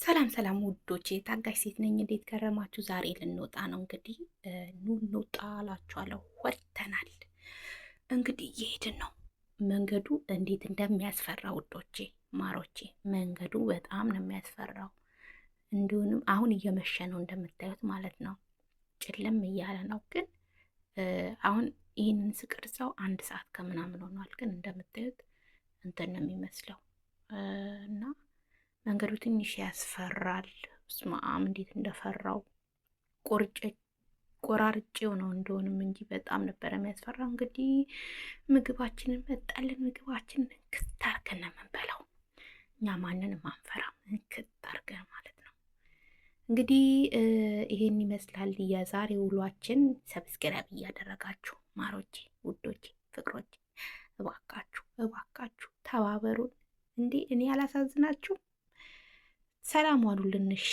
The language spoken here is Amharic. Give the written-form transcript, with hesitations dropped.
ሰላም ሰላም ውዶቼ፣ ታጋሽ ሴት ነኝ። እንዴት ከረማችሁ? ዛሬ ልንወጣ ነው። እንግዲህ ኑ እንውጣ እላችኋለሁ። ወጥተናል። እንግዲህ እየሄድን ነው። መንገዱ እንዴት እንደሚያስፈራ ውዶቼ፣ ማሮቼ፣ መንገዱ በጣም ነው የሚያስፈራው። እንዲሁንም አሁን እየመሸ ነው እንደምታዩት ማለት ነው። ጨለም እያለ ነው። ግን አሁን ይህንን ስቀርጸው 1 ሰዓት ከምናምን ሆኗል። ግን እንደምታዩት እንትን ነው የሚመስለው እና መንገዱ ትንሽ ያስፈራል። ስማም እንዴት እንደፈራው ቆራርጬው ነው እንደሆንም እንጂ በጣም ነበረ የሚያስፈራው። እንግዲህ ምግባችንን መጣልን። ምግባችንን እንክት አድርገን ነው የምንበላው። እኛ ማንንም አንፈራም፣ እንክት አድርገን ማለት ነው። እንግዲህ ይሄን ይመስላል የዛሬ ውሏችን። Subscribe እያደረጋችሁ ማሮቼ፣ ውዶቼ፣ ፍቅሮቼ እባካችሁ እባካችሁ ተባበሩን። እንዲህ እኔ ያላሳዝናችሁ። ሰላም ዋሉልን። እሺ።